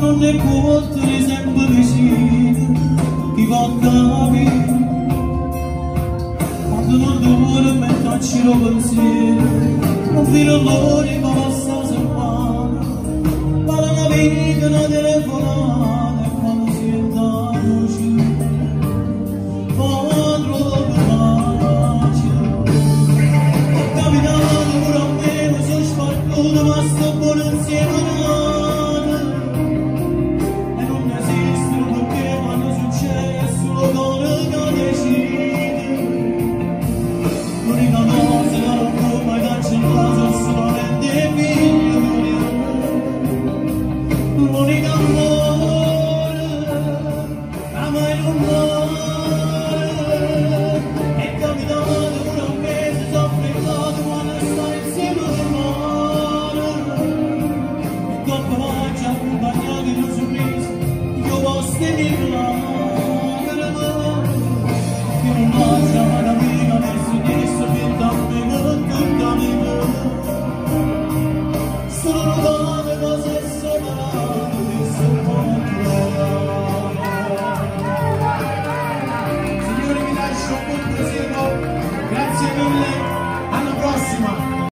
Nun è può tenere sempre vicino, chi va a capire. Quando non dorme tacci lo pensiero, non fino all'ora ma passa settimana, ma la vita una telefonata.